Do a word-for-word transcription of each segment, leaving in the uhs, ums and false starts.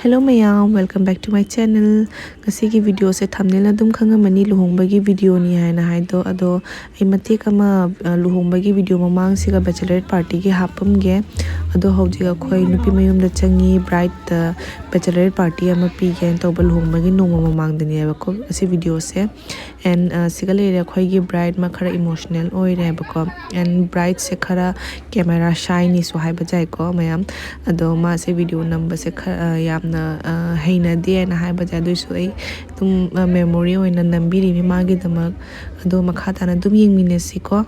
Hello ꯃꯌꯥꯝ, welcome back to my channel. ꯉꯁꯤꯒꯤ videoꯁꯦ thumbnail ꯑꯗꯨꯝ ꯈꯪꯉꯝꯃꯅꯤ, ꯂꯨꯍꯣꯡꯕꯒꯤ videoꯅꯤ ꯍꯥꯏꯅ ꯍꯥꯏꯗꯣ꯫ ꯑꯗꯣ ꯑꯩ ꯃꯇꯦꯛ ꯑꯃ, ꯑ, ꯂꯨꯍꯣꯡꯕꯒꯤ video ꯃꯃꯥꯡꯁꯤꯒ bachelorette partyꯒꯤ ꯍꯥꯞꯄꯝꯒꯦ꯫ ꯑꯗꯣ ꯍꯧꯖꯤꯛ ꯑꯩꯈꯣꯏ ꯅꯨꯄꯤ ꯃꯌꯨꯝꯗ ꯆꯪꯉꯤ, brideꯇ bachelorette party ꯑꯃ ꯄꯤꯒꯦꯅ ꯇꯧꯕ ꯂꯨꯍꯣꯡꯕꯒꯤ ꯅꯣꯡꯃ ꯃꯃꯥꯡꯗꯅꯦꯕꯀꯣ ꯑꯁꯤ videoꯁꯦ꯫ And, ꯑ, ꯁꯤꯒ ꯂꯩꯔꯦ ꯑꯩꯈꯣꯏꯒꯤ bride, ꯃꯥ ꯈꯔ emotional ꯑꯣꯏꯔꯦꯕꯀꯣ꯫ And brideꯁꯦ ꯈꯔ camera shyꯅꯤꯁꯨ ꯍꯥꯏꯕ ꯌꯥꯏꯀꯣ ꯃꯌꯥꯝ꯫ ꯑꯗꯣ ꯃꯥꯁꯦ video ꯅꯝꯕꯁꯦ ꯈꯔ, ꯑ, ꯌꯥꯝꯅ, ꯑ, ꯍꯩꯅꯗꯦꯅ ꯍꯥꯏꯕ ꯌꯥꯏ꯫ ꯑꯗꯨꯏꯁꯨ ꯑꯩ ꯑꯗꯨꯝ, ꯑ, memory ꯑꯣꯏꯅ ꯅꯝꯕꯤꯔꯤꯅꯤ ꯃꯥꯒꯤꯗꯃꯛ꯫ ꯑꯗꯣ ꯃꯈꯥ ꯇꯥꯅ ꯑꯗꯨꯝ ꯌꯦꯡꯃꯤꯟꯅꯁꯤꯀꯣ꯫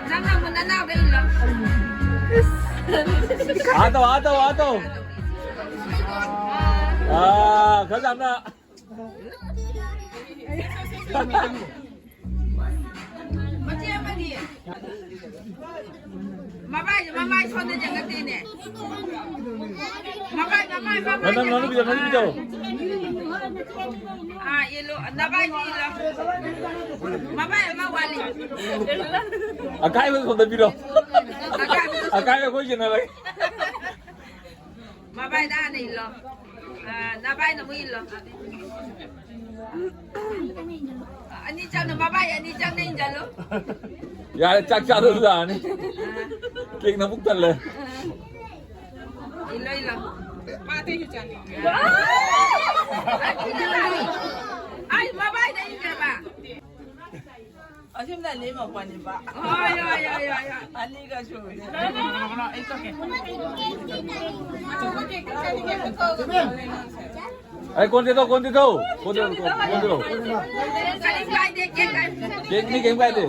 ꯅꯪꯅ ꯑꯃꯨꯛ ꯅꯅꯥꯎꯗ ꯏꯜꯂꯣ꯫ ꯑꯥ ꯇꯧ, ꯑꯥ ꯇꯧ, ꯑꯥ ꯇꯧ꯫ ꯑꯥ, ꯈꯔ ꯌꯥꯝꯅ꯫ ꯃꯆꯦ ꯑꯃꯗꯤ꯫ ꯃꯃꯥꯏ, ꯃꯃꯥꯏ ꯁꯣꯝꯗ ꯌꯦꯡꯉꯛꯇꯦꯅꯦ꯫ ꯃꯃꯥꯏ, ꯃꯃꯥꯏ, ꯃꯃꯥꯏ꯫ ꯅꯪ, ꯅꯪ, ꯅꯪ ꯅꯨꯄꯤꯗꯣ, ꯅꯪ ꯅꯨꯄꯤꯗꯣ꯫ ꯑꯥ, ꯌꯦꯜꯂꯣ꯫ ꯅꯃꯥꯏꯗꯤ ꯏꯜꯂꯣ꯫ ꯃꯃꯥꯏ ꯑꯃ ꯋꯥꯠꯂꯤ꯫ ꯑꯀꯥꯏꯕ ꯁꯣꯝꯗ ꯄꯤꯔꯣ꯫ ꯑꯀꯥꯏꯕꯗꯣ ꯑꯀꯥꯏꯕ ꯑꯩꯈꯣꯏ ꯌꯦꯟꯅꯔꯒꯦ꯫ ꯃꯃꯥꯏꯗ ꯍꯥꯟꯅ ꯏꯜꯂꯣ꯫ ꯑꯥ, ꯅꯃꯥꯏꯅ ꯑꯃꯨꯛ ꯏꯜꯂꯣ꯫ ꯑꯅꯤ ꯆꯪꯅ, ꯃꯃꯥꯏ ꯑꯅꯤ ꯆꯪꯅ ꯏꯟꯖꯜꯂꯨ꯫ ꯌꯥꯔꯦ, ꯆꯥꯛ ꯆꯥꯗ꯭ꯔꯁꯨ ꯌꯥꯔꯅꯤ꯫ ꯀꯦꯛ ꯅꯕꯨꯛ ꯊꯜꯂꯦ꯫ ꯏꯜꯂꯣ, ꯏꯜꯂꯣ꯫ ꯃꯥ ꯑꯇꯩꯁꯨ ꯆꯥꯅꯤꯡꯉꯦ꯫ ꯑꯩ ꯃꯃꯥꯏꯗ ꯏꯟꯈ꯭ꯔꯕ꯫ ꯑꯁꯤꯝꯅ ꯂꯦꯝꯃꯛꯄꯅꯦꯕ꯫ ꯍꯣꯏ, ꯍꯣꯏ, ꯍꯣꯏ, ꯍꯣꯏ, ꯍꯣꯏ꯫ ꯑꯅꯤꯒ ꯁꯨꯔꯦ꯫ ꯑꯩ ꯀꯣꯟ ꯊꯤꯗꯧ, ꯀꯣꯟ ꯊꯤꯗꯧ, ꯀꯣꯟ ꯊꯤꯗꯧ, ꯀꯣꯟ ꯊꯤꯗꯧ꯫ ꯀꯦꯛ ꯃꯤ ꯀꯩꯝ ꯀꯥꯏꯗꯦ꯫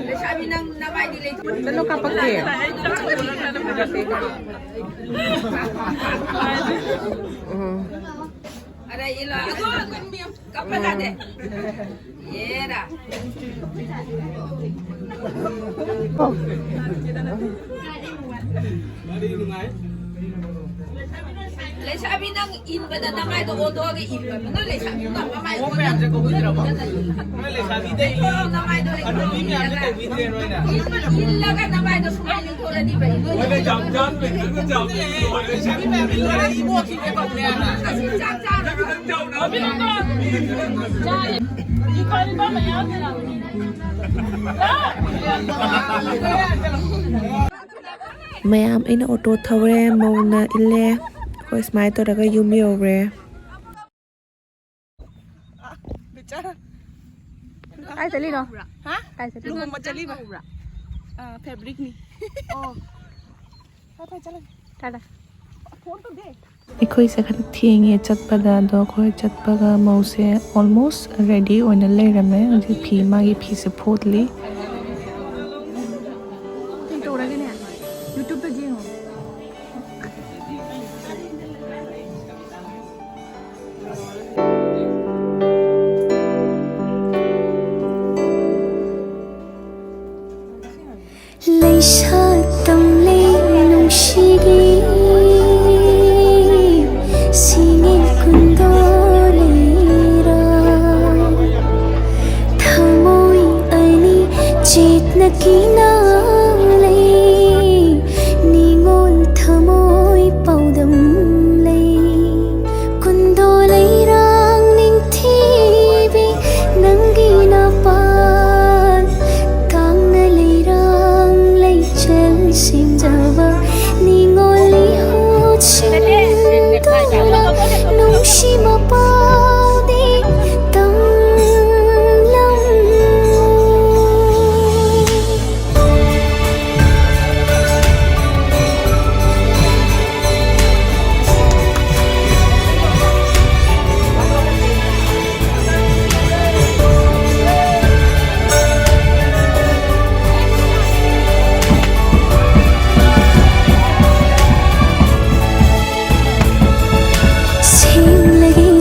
ꯂꯩꯁꯥꯕꯤ, ꯅꯪ ꯅꯃꯥꯏꯗꯤ ꯂꯩꯊꯣꯛ꯫ ꯆꯠꯂꯣ, ꯀꯥꯄꯛꯀꯦ꯫ ꯎꯝ꯫ ꯑꯔꯦ, ꯏꯂꯥ, ꯑꯗꯣ ꯀꯞꯄ ꯌꯥꯗꯦ꯫ ꯌꯦꯔꯥ꯫ ꯂꯩꯁꯥꯕꯤ, ꯅꯪ ꯏꯟꯕꯗ ꯅꯃꯥꯏꯗꯣ ꯑꯣꯟꯊꯣꯛꯑꯒ ꯏꯟꯕ꯫ ꯅꯪ ꯂꯩꯁꯥꯕꯤ ꯃꯃꯥꯏ ꯑꯣꯟꯊꯣꯛꯑꯒ ꯏꯟꯕ꯫ ꯅꯃꯥꯏꯗꯣ ꯏꯜꯂꯒ ꯅꯃꯥꯏꯗꯣ ꯁꯨꯃꯥꯏꯅ ꯏꯟꯊꯣꯛꯑꯗꯤ ꯐꯩ꯫ ꯑꯁꯤ ꯆꯥꯛ ꯆꯥꯔꯒ꯫ ꯃꯌꯥꯝ, ꯑꯩꯅ ꯑꯣꯇꯣ ꯊꯧꯔꯦ, ꯃꯧꯅ ꯏꯜꯂꯦ꯫ ꯑꯩꯈꯣꯏ ꯁꯨꯃꯥꯏꯅ ꯇꯧꯔꯒ ꯌꯨꯝ ꯌꯧꯔꯦ꯫ ꯕꯤꯆꯥꯔꯥ꯫ ꯀꯥꯏ ꯆꯠꯂꯤꯅꯣ? ꯍꯥ? ꯀꯥꯏ ꯆꯠꯂꯤꯅꯣ? ꯂꯨꯍꯣꯡꯕ ꯆꯠꯂꯤꯕ꯫ ꯑꯥ, ꯐꯦꯕ꯭ꯔꯤꯛꯅꯤ꯫ ꯑꯣ꯫ ꯐꯔꯦ, ꯐꯔꯦ, ꯆꯠꯂꯒꯦ꯫ ꯇꯥꯗ꯫ ꯐꯣꯟ ꯇꯧꯗꯦ꯫ ꯑꯩꯈꯣꯏꯁꯦ ꯈꯔ ꯊꯦꯡꯉꯦ ꯆꯠꯄꯗ, ꯑꯗꯣ ꯑꯩꯈꯣꯏ ꯆꯠꯄꯒ ꯃꯧꯁꯦ almost ready ꯑꯣꯏꯅ ꯂꯩꯔꯝꯃꯦ꯫ ꯍꯧꯖꯤꯛ ꯐꯤ, ꯃꯥꯒꯤ ꯐꯤꯁꯦ ꯐꯣꯠꯂꯤ꯫ ꯀꯩ ꯇꯧꯔꯒꯦꯅꯦ? YouTube-ꯇ ꯌꯦꯡꯉꯣ꯫ ꯂꯩꯁꯥ ꯇꯝꯂꯦ ꯅꯨꯡꯁꯤꯒꯤ ꯁꯤꯡꯒꯤꯜ ꯀꯨꯟꯗꯣ ꯂꯩꯔꯥ꯫ ꯊꯃꯣꯏ ꯑꯅꯤ ꯆꯦꯠꯅ ꯀꯤꯅ ꯂꯩ, ꯅꯤꯉꯣꯜ ꯊꯃꯣꯏ ꯄꯥꯎꯗꯝ ꯂꯩ꯫ ꯀꯨꯟꯗꯣ ꯂꯩꯔꯥꯡ ꯅꯤꯡꯊꯤꯕꯤ ꯅꯪꯒꯤ ꯅꯄꯥꯟ ꯀꯥꯡꯅ ꯂꯩꯔꯥꯡ ꯂꯩꯆꯜ ꯁꯦꯝꯖꯕ ꯅꯤꯉꯣꯜ ꯏꯍꯨꯠ ꯁꯤꯟꯗꯨꯅ ꯅꯨꯡꯁꯤ ꯃꯄꯥꯎꯗꯤ ꯇꯝꯂꯝꯃꯨ꯫ ꯁꯦꯝꯂꯒꯦ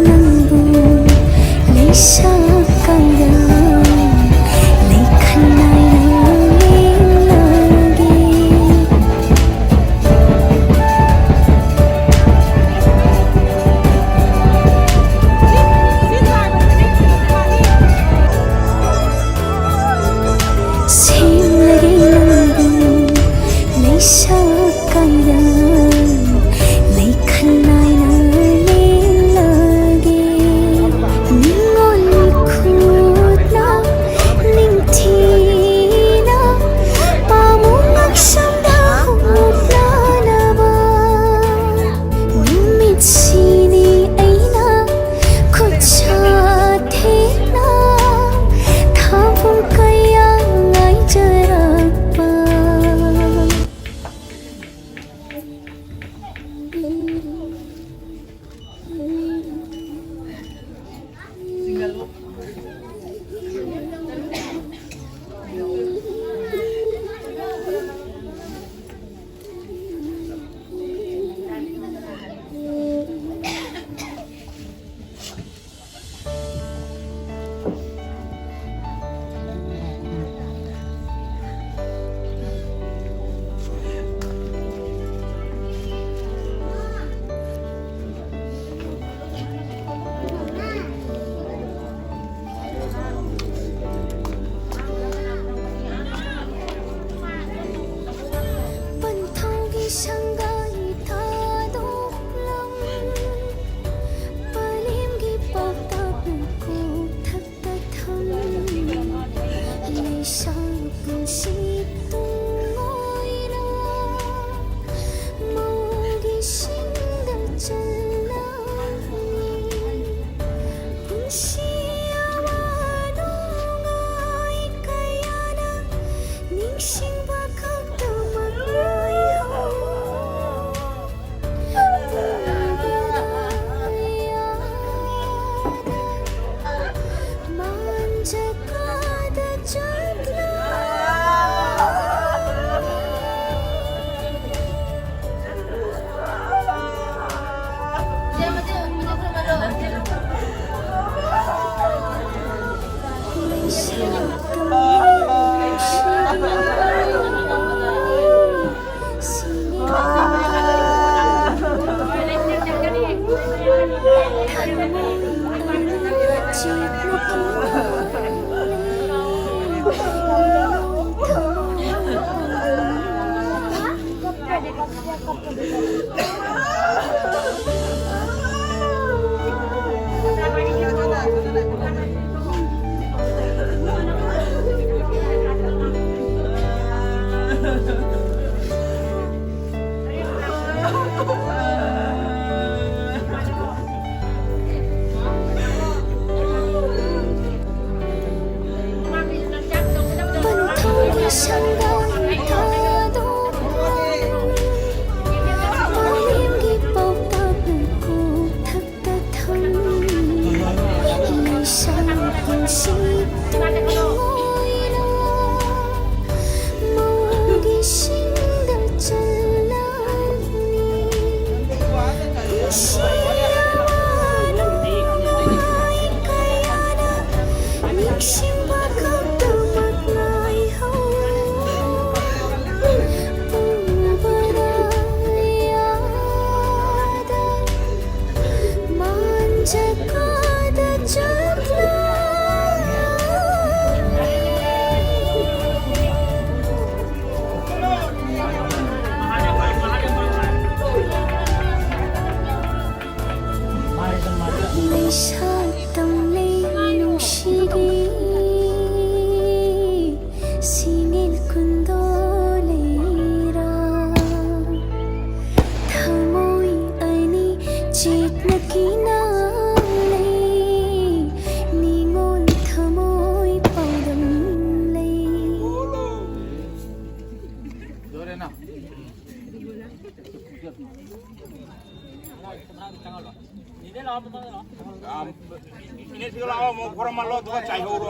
ꯏꯅꯦꯁꯤꯒ ꯂꯥꯛꯑꯣ, ꯑꯃꯨꯛ ꯈꯣꯔꯝꯍꯜꯂꯣ, ꯑꯗꯨꯒ ꯆꯥꯏꯍꯧꯔꯣ꯫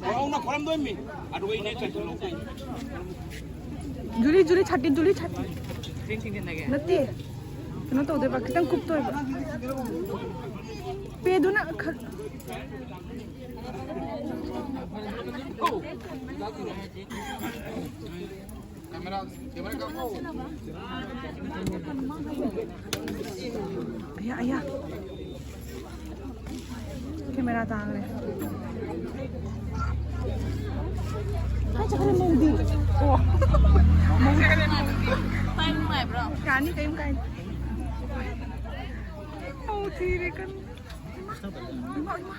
ꯈꯣꯔꯝꯅ ꯈꯣꯔꯝꯗꯣꯏꯃꯤ, ꯑꯗꯨꯒ ꯏꯅꯦ ꯆꯥꯏꯁꯤꯜꯂꯣ꯫ ꯖꯨꯂꯤ, ꯖꯨꯂꯤ, ꯁꯥꯇꯤꯟ, ꯖꯨꯂꯤ, ꯁꯥꯇꯤꯟ꯫ ꯅꯠꯇꯦ, ꯀꯩꯅꯣ ꯇꯧꯗꯣꯏꯕ, ꯈꯤꯇꯪ ꯀꯨꯞꯇꯣꯏꯕ꯫ ꯄꯦꯗꯨꯅ ꯈꯔ ꯑꯌꯥ, ꯑꯌꯥ꯫ ꯀꯦꯃꯦꯔꯥ ꯇꯥꯈ꯭ꯔꯦ꯫ ꯀꯥꯏ ꯆꯠꯈ꯭ꯔꯦ ꯃꯧꯗꯤ? ꯑꯣ꯫ ꯃꯧ ꯆꯠꯈ꯭ꯔꯦ ꯃꯧꯗꯤ꯫ ꯄꯥꯏꯕ ꯅꯨꯡꯉꯥꯏꯕ꯭ꯔꯣ? ꯌꯥꯅꯤ, ꯀꯩꯝ ꯀꯥꯏꯗꯦ꯫ ꯃꯧ ꯊꯤꯔꯦ ꯀꯟꯅ꯫ ꯏꯃꯥ, ꯏꯃꯥ꯫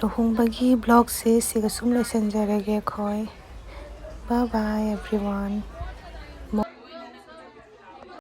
ꯂꯨꯍꯣꯡꯕꯒꯤ vlogꯁꯦ ꯁꯤꯒ ꯁꯨꯝ ꯂꯣꯏꯁꯤꯟꯖꯔꯒꯦ ꯑꯩꯈꯣꯏ꯫ Bye bye everyone.